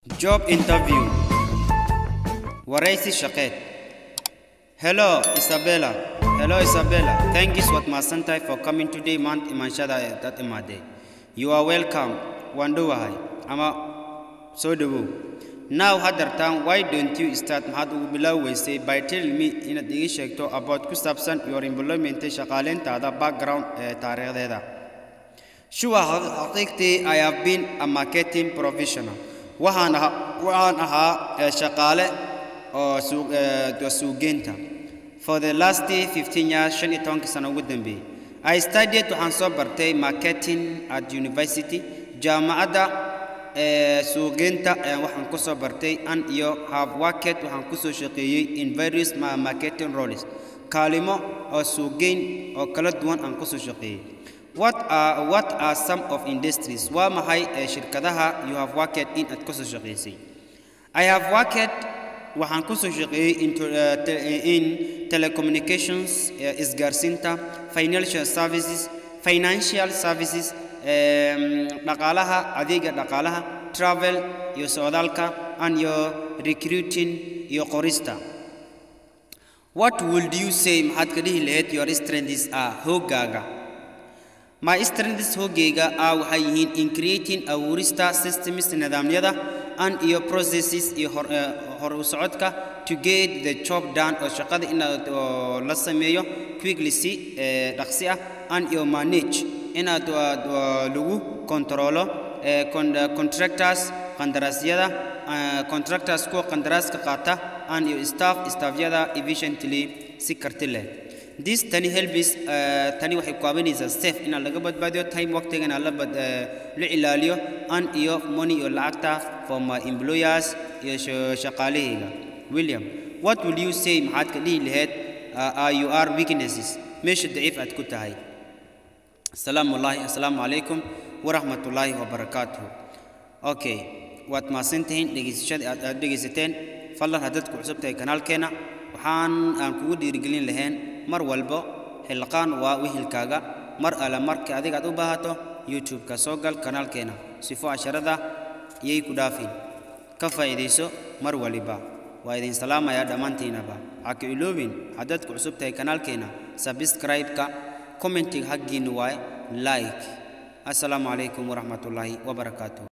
Job interview. Waraysi shaqeed. Hello, Isabella. Hello, Isabella. Thank you, waad mahadsantahay, for coming today, maanta imaanshada aad imaaday. You are welcome. Waan dhowahay ama soo dhowow. Now, hadartaan, why don't you start, maxaad ugu bilaawi weysay, by telling me, inaad iga sheegto, about, ku saabsan, your employment, shaqaaleyntaada, background, ee taariikhdeeda. Sure, xaqiiqtii, I have been a marketing professional. Waxaan ahaa shaqaale oo suuqgeynta for the last 15 years, 15-kii sano ugu dambeeyey. I studied, waxaan soo bartay, marketing at university, jaamacadda suuqgeynta ayaan waxaan ku soo bartay, and iyo have worked, waxaan ku soo shaqeeyey, in various marketing roles, kaalimo oo suuqgeyn oo kala duwan aan ku soo shaqeeyey. What are some of industries, waa maxay shirkadaha, you have worked in, aad ku soo shaqeysay? I have worked, waxaan ku soo shaqeeyey, in telecommunications, isgaarsiinta, financial services, dhaqaalaha, adeega dhaqaalaha, travel, iyo socdaalka, and iyo recruiting, iyo qorista. What would you say, maxaad ka dhihi lahayd, your strengths are, hooggaaga? My strengths, hoggayga, ah waxay yihiin in creating, abuurista, systems, nidaamyada, and iyo processes, iyo hor u socodka, to get the job done, oo shaqada inaad oo la sameeyo, quickly, si dhaqsi ah, and iyo manage, inaad lagu kontrolo, contractors, qandaraasyada, contractors, kuwa qandaraaska qaata, and iyo staff, staffyada, efficiently, si karti leh. This, tani, helps, tani waxay ku caawinaysaa, save, inaan laga badbaadiyo, time, waqtiga inaan la ilaaliyo, and iyo money, iyo lacagta, for my employers, iyo shaqaalahayga. William, what will you say, maxaad ka dhihi lahayd, are your weaknesses, meesha daciif aad ku tahay? Asalaamu allahi, assalaamu calaykum waraxmatullaahi wabarakaatuhu. Okay, waad mahadsantihiin dhegeysashada aad dhegeysateen. Fadlan, haddaad ku cusub tahay kanaalkeena, waxaan aan kugu dhiirigelin lahayn mar walbo, Xilqaan waa wehelkaaga. Mar alle marka adiga aad u baahato, YouTube-ka soo gal, kanaalkeena, sifo casharada yay ku dhaafin. Ka faa'iidayso mar waliba. Waa idin salaamayaa dhammaantiinaba. Ha ka iloobin, haddaad ku cusub tahay kanaalkeena, subscribe-ka, commentiga xaggiinna waaye, like. Assalaamu calaykum waraxmatullaahi wabarakaatuh.